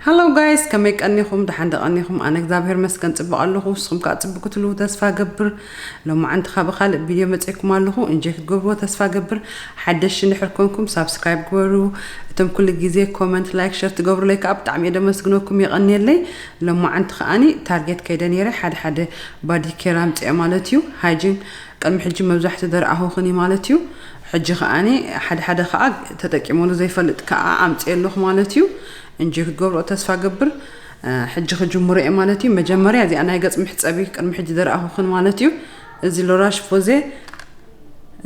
Hello guys፣ ከመይ ቀኒኹም? ደሓን ዶ ቀኒኹም? ኣነ እግዚኣብሔር መስገን ጽቡቕ ኣለኹ። ንስኹም ከኣ ጽቡቕ ክትህልዉ ተስፋ ገብር። ሎማዓንቲ ካብ ካልእ ቪድዮ መጺእኩም ኣለኹ። እንጆይ ክትገብርዎ ተስፋ ገብር። ሓደሽ እንድሕር ኮንኩም ሳብስክራይብ ግበሩ። እቶም ኩሉ ግዜ ኮመንት፣ ላይክ፣ ሸር ትገብሩለይ ከኣ ብጣዕሚ እየ ደመስግነኩም፣ የቐንየለይ። ሎማዓንቲ ከኣኒ ታርጌት ከይደ ነይረ፣ ሓደ ሓደ ባዲ ኬር ኣምጽኤ ማለት እዩ። ሃይጂን ቅድሚ ሕጂ መብዛሕትኡ ደርኣኹኽን እዩ ማለት እዩ። ሕጂ ከኣኒ ሓደ ሓደ ከኣ ተጠቂመሉ ዘይፈልጥ ከኣ ኣምጽኤ ኣለኹ ማለት እዩ። እንጂ ክትገብሮ ተስፋ ገብር። እ፣ ሕጂ ክጅምሮ እየ ማለት እዩ። መጀመርያ እዚኣ ናይ ገጽ መሕጸቢ ቅድሚ ሕጂ ደርኣኹኽን ማለት እዩ። እዚ ሎራሽ ፖዜ፣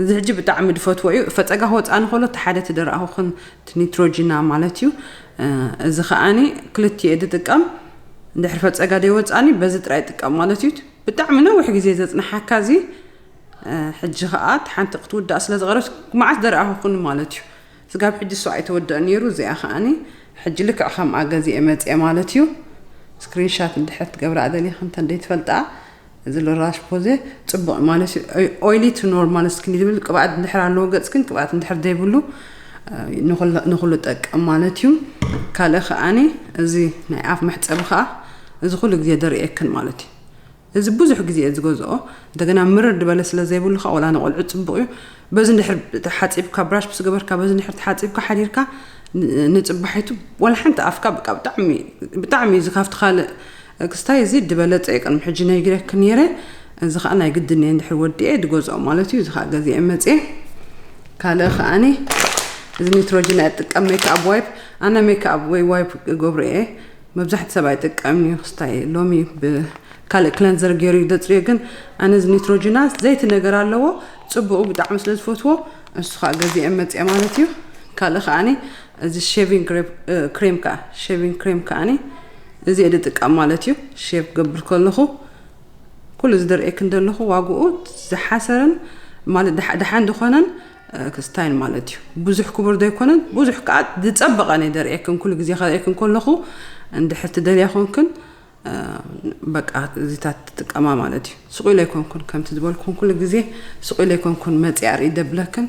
እዚ ሕጂ ብጣዕሚ ድፈትዎ እዩ። ፈጸጋ ክወጽኣኒ ከሎ እቲ ሓደ እቲ ደርኣኹኽን እቲ ኒትሮጂና ማለት እዩ። እ፣ እዚ ከኣኒ ክልቲኡ እየ ዝጥቀም። እንድሕር ፈጸጋ ደይወጽኣኒ በዚ ጥራይ ይጥቀም ማለት እዩ። ብጣዕሚ ነዊሕ ግዜ ዘጽንሓካ እዚ፣ እ፣ ሕጂ ከኣ እቲ ሓንቲ ክትውዳእ ስለ ዝቐረብት መዓት ደርኣኹኽን ማለት እዩ። ስጋብ ሕጂ እሱ ኣይተወደአ ነይሩ። እዚኣ ከኣኒ ሕጂ ልክዕ ከምኣ ገዚኤ መጽኤ ማለት እዩ። ስክሪንሻት እንድሕር ትገብራ ደሊኽን እንተ ደይትፈልጣ፣ እዚ ሎራሽ ፖዜ ጽቡቕ ማለት እዩ። ኦይ-፣ ኦይሊ ቱ ኖርማል ስኪን ዝብል ቅብኣት እንድሕር ኣለዎ ገጽክን፣ ቅብኣት እንድሕር ዘይብሉ፣ እ፣ ንኹሉ፣ ንኹሉ ጠቅም ማለት እዩ። ካልእ ከኣኒ እዚ ናይ ኣፍ መሕጸቢ ከኣ እዚ ኩሉ ግዜ ደርእየክን ማለት እዩ። እዚ ብዙሕ ግዜ እየ ዝገዝኦ። እንደገና ምርር ዝበለ ስለ ዘይብሉ ከኣ ዋላ ንቆልዑ ጽቡቕ እዩ። በዚ እንድሕር ተሓጺብካ፣ ብራሽ ምስ ገበርካ፣ በዚ እንድሕር ተሓጺብካ ሓዲርካ ን-፣ ንጽባሒቱ ዋላ ሓንቲ ኣፍካ በቃ ብጣዕሚ፣ ብጣዕሚ እዩ ዝካፍቲ። ካልእ ክስታይ እዚ ዝበለጸ እዩ። ቅድሚ ሕጂ ነጊረኪ ነይረ። እዚ ከኣ ናይ ግድን እየ እንድሕር ወዲኤ ዝገዝኦ ማለት እዩ። እዚ ከኣ ገዚኤ መጽኤ። ካልእ ከኣኒ እዚ ኒትሮጂን እየ እጥቀም፣ ሜክኣፕ ዋይፕ። ኣነ ሜክኣፕ ወይ ዋይፕ እገብሮ እየ። መብዛሕትኡ ሰብ ኣይጥቀምን እዩ ክስታይ ሎሚ ብ-፣ ካልእ ክለንዘር ገይሩ እዩ ዘጽርዮ። ግን ኣነ እዚ ኒትሮጂና ዘይቲ ነገር ኣለዎ፣ ጽቡቑ ብጣዕሚ ስለ ዝፈትዎ እሱ ከዓ ገዚኤ መጽኤ ማለት እዩ። ካልእ ከዓኒ እዚ ሼቪንግ ክሬም፣ እ፣ ክሬም ከዓ፣ ሼቪንግ ክሬም ከዓኒ እዚ እየ ዝጥቀም ማለት እዩ። ሼቭ ክገብር ከለኹ ኩሉ እዚ ደርእየክን ዘለኹ ዋግኡ ዝሓሰረን ማለት ደሓ-፣ ደሓን ዝኾነን፣ እ፣ ክስታይል ማለት እዩ። ብዙሕ ክቡር ዘይኮነን፣ ብዙሕ ከዓ ዝጸበቐ ናይ ደርእየክን ኩሉ ግዜ ከርእየክን ከለኹ እንድሕር ትደልያ ኮንክን፣ እ፣ በቃ እዚታት ትጥቀማ ማለት እዩ። ስቕ ኢለ ኣይኮንኩን ከምቲ ዝበልኩን ኩሉ ግዜ ስቕ ኢለ ኣይኮንኩን መጽያ ርኢ ደብለክን፣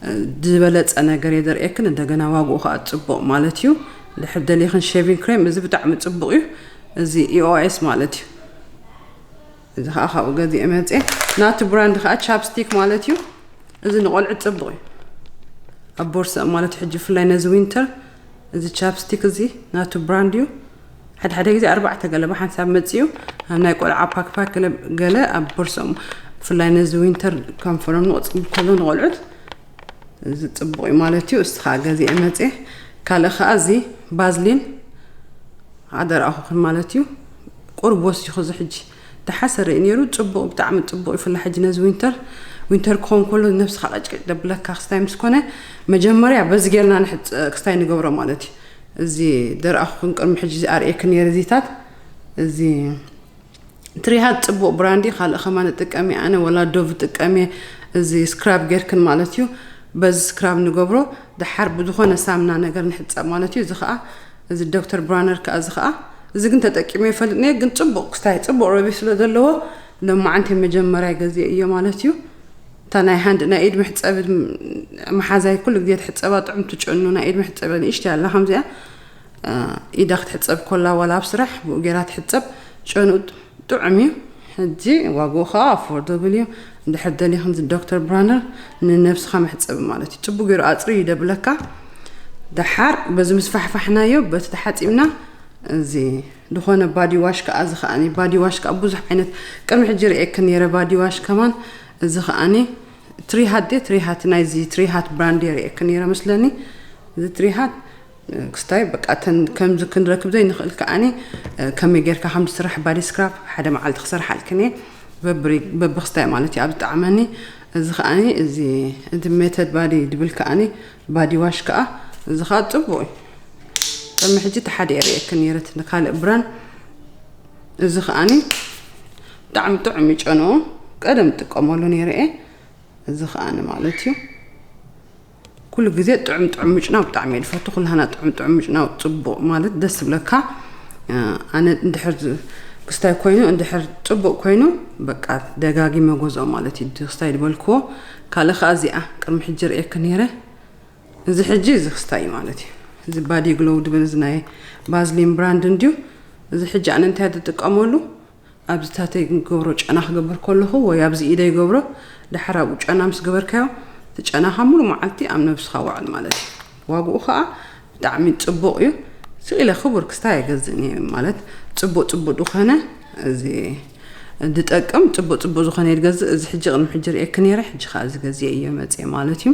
እ፣ ዝበለጸ ነገር እየ ደርእየክን። እንደገና ዋግኡ ከዓ ጽቡቕ ማለት እዩ። እንድሕር ደሊኽን ሼቪንግ ክሬም እዚ ብጣዕሚ ጽቡቕ እዩ። እዚ ኢ ኦ ኤስ ማለት እዩ። እዚ ከዓ ካብኡ ገዚኤ መፅየ። ናቱ ብራንድ ከዓ ቻፕስቲክ ማለት እዩ። እዚ ንቆልዑ ፅቡቅ እዩ። ኣብ ቦርሳ ማለት እዩ። ሕጂ ብፍላይ ነዚ ዊንተር እዚ ቻፕስቲክ እዚ ናቱ ብራንድ እዩ። ሓደ ሓደ ግዜ ኣርባዕተ ገለ ብሓንሳብ መፅኡ ኣብ ናይ ቆልዓ ፓክፓክ ገለ፣ ገለ ኣብ ቦርሳ ብፍላይ ነዚ ዊንተር ከንፈሮም ንቅፅል ከሎ ንቆልዑት እዚ ፅቡቅ እዩ ማለት እዩ። እስቲ ከዓ ገዚኤ መፅየ። ካልእ ከዓ እዚ ባዝሊን ኣደራእኹኽን ማለት እዩ። ቁሩብ ወሲኹ እዚ ሕጂ ተሓሰረ እዩ ነይሩ። ጽቡቕ፣ ብጣዕሚ ጽቡቕ ይፍላ። ሕጂ ነዚ ዊንተር፣ ዊንተር ክኸውን ከሎ ነብስኻ ቀጭቀጭ ደብለካ ክስታይ ምስ ኮነ፣ መጀመርያ በዚ ጌርና ንሕጽ-፣ ክስታይ ንገብሮ ማለት እዩ። እዚ ደርኣኹኽን ቅድሚ ሕጂ ኣርእየክን ነይረ እዚታት። እዚ ትሪሃት ጽቡቕ ብራንድ እዩ። ካልእ ከማን እጥቀም እየ ኣነ፣ ወላ ዶቭ እጥቀም እየ። እዚ ስክራብ ጌርክን ማለት እዩ። በዚ ስክራብ ንገብሮ፣ ደሓር ብዝኾነ ሳምና ነገር ንሕጸብ ማለት እዩ። እዚ ኸኣ፣ እዚ ዶክተር ብራነር ከኣ፣ እዚ ኸኣ፣ እዚ ግን ተጠቂመ ይፈልጥ እየ፣ ግን ጽቡቕ ክስታይ፣ ጽቡቕ ረቢ ስለ ዘለዎ፣ ሎማዓንቲ መጀመርያ ገዚኤ እዮ ማለት እዩ። እታ ናይ ሃንድ፣ ናይ ኢድ መሕጸቢ መሓዛይ ኩሉ ግዜ ትሕጸባ ጥዕምቲ ጨኑ ናይ ኢድ መሕጸቢ ንእሽተይ ኣላ ከምዚኣ፣ እ፣ ኢዳ ክትሕጸብ ኮላ ዋላ ኣብ ስራሕ ብኡ ጌራ ትሕጸብ ጨኑ ጥዑም እዩ። ሕጂ ዋግኡ ከዓ ኣፎርደብል እዩ። እንድሕር ደሊኽን እዚ ዶክተር ብራነር ንነብስኻ መሕጸቢ ማለት እዩ። ጽቡቅ ገይሩ ኣጽሪ ይደብለካ። ደሓር በዚ ምስ ፋሕፋሕናዮ በቲ ተሓጺብና እዚ ዝኾነ ባዲ ዋሽ ከዓ፣ እዚ ከዓኒ ባዲ ዋሽ ከዓ ብዙሕ ዓይነት ቅድሚ ሕጂ ርእየክን ነይረ። ባዲ ዋሽ ከማን እዚ ከዓኒ ትሪሃት ድየ? ትሪሃት ናይዚ ትሪሃት ብራንድ ድየ ርእየክን ነይረ መስለኒ። እዚ ትሪሃት ክስታይ በቃ እተን ከምዚ ክንረክብ ዘይንኽእል ከዓኒ፣ እ፣ ከመይ ጌርካ ከም ዝስራሕ ባዲ ስክራብ ሓደ መዓልቲ ክሰርሓልክን እየ። በብሪ-፣ በብክስታይ ማለት እዩ ኣብ ዝጠዓመኒ። እዚ ከዓኒ እዚ፣ እዚ ሜተድ ባዲ ድብል ከዓኒ ባዲ ዋሽ ከኣ እዚ ከኣ ጽቡቕ እዩ። ቅድሚ ሕጂ እቲ ሓደ እየ ርእየክን ነይረ እቲ ካልእ ብራን። እዚ ከዓኒ ብጣዕሚ ጥዑም እዩ ጨንኡ። ቀደም ጥቀመሉ ነይረ እየ። እዚ ከዓኒ ማለት እዩ። ኩሉ ግዜ ጥዑም ጥዑም ምጭናው ብጣዕሚ እየ ዝፈቱ። ኩላህና ጥዑም ጥዑም ምጭናው ጽቡቕ ማለት ደስ ዝብለካ። እ፣ ኣነ እንድሕር ዝ-፣ ክስታይ ኮይኑ፣ እንድሕር ጽቡቕ ኮይኑ፣ በቃ ደጋጊመ ገዝኦ ማለት እዩ። እቲ ክስታይ ዝበልክዎ። ካልእ ከኣ እዚኣ ቅድሚ ሕጂ ርእየኪ ነይረ። እዚ ሕጂ እዚ ክስታይ እዩ ማለት እዩ። እዚ ባዲ ግሎው ድብል እዚ ናይ ባዝሊን ብራንድ እንድዩ። እዚ ሕጂ ኣነ እንታይ ዝጥቀመሉ ኣብዚታተይ ገብሮ ጨና ክገብር ከለኹ ወይ ኣብዚ ኢደይ ገብሮ፣ ድሓር ኣብኡ ጨና ምስ ገበርካዮ እቲ ጨናኻ ሙሉ መዓልቲ ኣብ ነብስኻ ውዕል ማለት እዩ። ዋግኡ ከዓ ብጣዕሚ ፅቡቕ እዩ። ስቕ ኢለ ክቡር ክስታይ ኣይገዝእን እየ ማለት፣ ፅቡቕ ፅቡቕ ዝኾነ እዚ ዝጠቅም ፅቡቕ ፅቡቕ ዝኾነ እየ ዝገዝእ። እዚ ሕጂ ቅድሚ ሕጂ ርእየኪ ነይረ፣ ሕጂ ከዓ እዚ ገዚአ እየ መፅየ ማለት እዩ።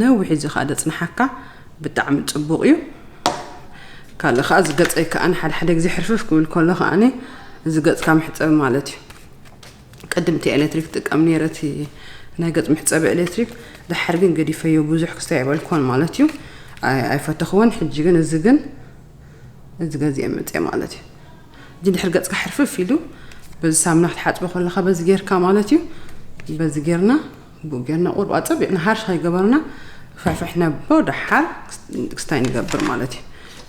ነዊሕ እዚ ከዓ ደፅንሓካ ብጣዕሚ ፅቡቕ እዩ። ካልእ ከዓ እዚ ገፀይ ከዓ ንሓደ ሓደ ግዜ ሕርፍፍ ክብል ከሎ ከዓ እዚ ገፅካ መሕፀቢ ማለት እዩ። ቅድም እቲ ኤሌክትሪክ ጥቀም ነይረ፣ እቲ ናይ ገፅ መሕፀቢ ኤሌክትሪክ። ድሓር ግን ገዲፈዮ፣ ብዙሕ ክስታይ ኣይበልኩን ማለት እዩ። ኣይ- ኣይፈተኽዎን። ሕጂ ግን እዚ ግን እዚ ገዚአ መፅየ ማለት እዩ። ሕጂ ድሕር ገፅካ ሕርፍፍ ኢሉ በዚ ሳምና ክትሓፅቦ ከለካ በዚ ጌርካ ማለት እዩ። በዚ ጌርና ብኡ ጌርና ቁርብ ኣፀቢቕና ሃርሽ ከይገበርና ፍሕፍሕ ነቦ ድሓር ክስታይ ንገብር ማለት እዩ።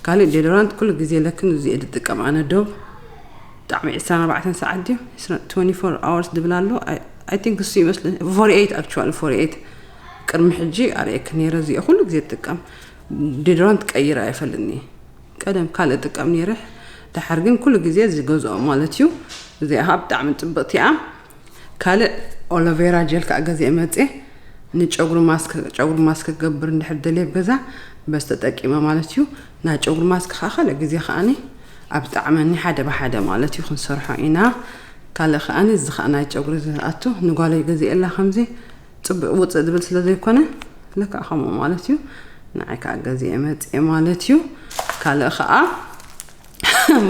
ካልእ ዴዶራንት ኩሉ ግዜ ለክን እዚ እየ ዝጥቀም ኣነ ዶብ ብጣዕሚ ዕስራን ኣርባዕተን ሰዓት ድዩ? Twenty-four hours ድብል ኣሎ። I think እሱ ይመስለኒ። Forty-eight actually፣ forty-eight። ቅድሚ ሕጂ ኣርእየክ ነይረ፣ እዚኦ ኩሉ ግዜ ትጥቀም። ዲድሮንት ቀይረ ኣይፈልጥኒ። ቀደም ካልእ ጥቀም ነይረ፣ ድሓር ግን ኩሉ ግዜ ዝገዝኦ ማለት እዩ። እዚኣ ከዓ ብጣዕሚ ፅብቕቲ እያ። ካልእ ኦሎቬራ ጀል ከዓ ገዚአ መፅየ። ንጨጉሪ ማስክ፣ ጨጉሪ ማስክ ክገብር እንድሕር ደልየ ኣብ ገዛ በስ ተጠቂመ ማለት እዩ። ናይ ጨጉሪ ማስክ ከዓ ካልእ ግዜ ከዓኒ ኣብ ዝጠዓመኒ ሓደ ብሓደ ማለት እዩ ክንሰርሖ ኢና። ካልእ ከዓኒ እዚ ከዓ ናይ ጨጉሪ ዝኣቱ ንጓለይ ገዚኤላ ከምዚ ፅቡቅ ውፅእ ዝብል ስለ ዘይኮነ ለክዓ ከምኡ ማለት እዩ። ንዓይ ከዓ ገዚኤ መፅየ ማለት እዩ። ካልእ ከዓ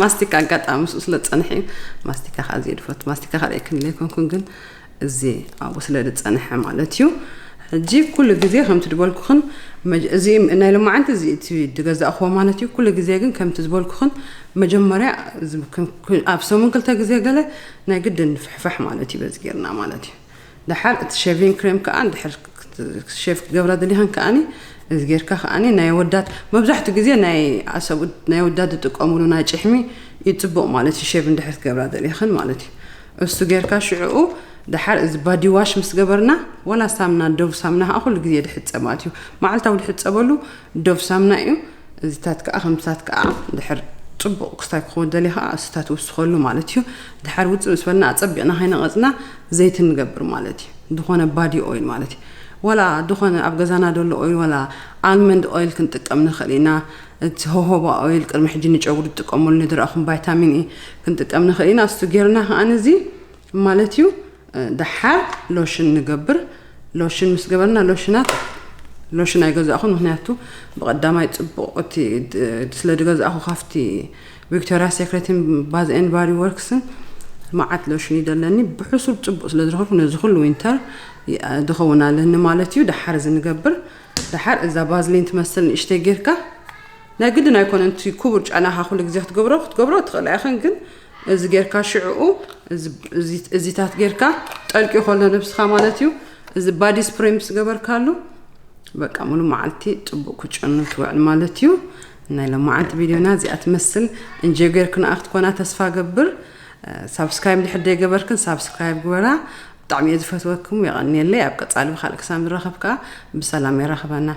ማስቲካ ኣጋጣሚ ምስኡ ስለ ዝፀንሐ እዩ። ማስቲካ ከዓ እዚ ድፈት ማስቲካ ከርእየክን ዘይኮንኩን ግን እዚ ኣብኡ ስለ ዝፀንሐ ማለት እዩ። ሕጂ ኩሉ ግዜ ከምቲ ዝበልኩኽን መጅ- እዚ ናይ ሎማዓንቲ እዚ እቲ ዝገዛእኽዎ ማለት እዩ። ኩሉ ግዜ ግን ከምቲ ዝበልኩኽን መጀመርያ እዚ ከም- ኩ- ኣብ ሰሙን ክልተ ግዜ ገለ ናይ ግድን ፍሕፋሕ ማለት እዩ። በዚ ጌርና ማለት እዩ። ድሓር እቲ ሼቪንግ ክሬም ከዓ ድሕር ክ- ክ- ሼቭ ክትገብራ ደሊኻን ከዓኒ እዚ ጌርካ ከዓኒ ናይ ወዳት መብዛሕትኡ ግዜ ናይ ኣሰብኡት ናይ ወዳት ዝጥቀሙሉ ናይ ጭሕሚ እዩ ፅቡቕ ማለት እዩ። ሼቭ እንድሕር ክትገብራ ደሊኽን ማለት እዩ። እሱ ጌርካ ሽዕኡ ድሓር እዚ ባዲ ዋሽ ምስ ገበርና ወላ ሳምና ዶቭ ሳምና ከዓ ኩሉ ግዜ ድሕፀብ ማለት እዩ። መዓልታዊ ድሕፀበሉ ዶቭ ሳምና እዩ። እዚታት ከዓ ከምታት ከዓ ድሕር ፅቡቕ ክስታይ ክኸውን ደሊ ከዓ እሱታት ውስኸሉ ማለት እዩ። ድሓር ውፅእ ምስ በልና ኣፀቢቕና ከይነቐፅና ዘይቲ ንገብር ማለት እዩ። ዝኾነ ባዲ ኦይል ማለት እዩ። ወላ ዝኾነ ኣብ ገዛና ዘሎ ኦይል ወላ ኣልመንድ ኦይል ክንጥቀም ንኽእል ኢና። እቲ ሆሆባ ኦይል ቅድሚ ሕጂ ንጨጉሪ ትጥቀመሉ ንድረእኹም ቫይታሚን ኢ ክንጥቀም ንኽእል ኢና። እሱ ጌርና ከዓ ነዚ ማለት እዩ። ድሓር ሎሽን ንገብር። ሎሽን ምስ ገበርና ሎሽናት ሎሽን ኣይገዛእኹን፣ ምክንያቱ ብቐዳማይ ፅቡቕ እቲ ድ- ስለ ዝገዛእኹ ካብቲ ቪክቶሪያ ሴክሬትን ባዝ ኤንድ ባዲ ወርክስን መዓት ሎሽን ይደለኒ ብሕሱብ ፅቡቕ ስለ ዝረኸብኩ ነዚ ኩሉ ዊንተር ይ- ዝኸውን ኣለኒ ማለት እዩ። ድሓር እዚ ንገብር። ድሓር እዛ ባዝሊን ትመስል ንእሽተይ ጌርካ ናይ ግድን ኣይኮነን እቲ ክቡር ጨናኻ ኩሉ ግዜ ክትገብሮ ክትገብሮ ትኽእል ኢኽን፣ ግን እዚ ጌርካ ሽዕኡ እዚ- እዚ- እዚታት ጌርካ ጠልቂ ከሎ ነብስኻ ማለት እዩ። እዚ ባዲ ስፕሬይ ምስ ገበርካሉ በቃ ሙሉ መዓልቲ ፅቡቅ ክጨኑ ትውዕል ማለት እዩ። ናይ ሎማዓንቲ ቪድዮና እዚኣ ትመስል። እንጆ ጌርክንኣ ክትኮና ተስፋ ገብር። ሳብስክራይብ ድሕር ደይገበርክን ሳብስክራይብ ግበራ። ብጣዕሚ እየ ዝፈትወኩም። የቐንየለይ። ኣብ ቀፃሊ ብካልእ ክሳብ ንራኸብ ከዓ ብሰላም የራኽበና።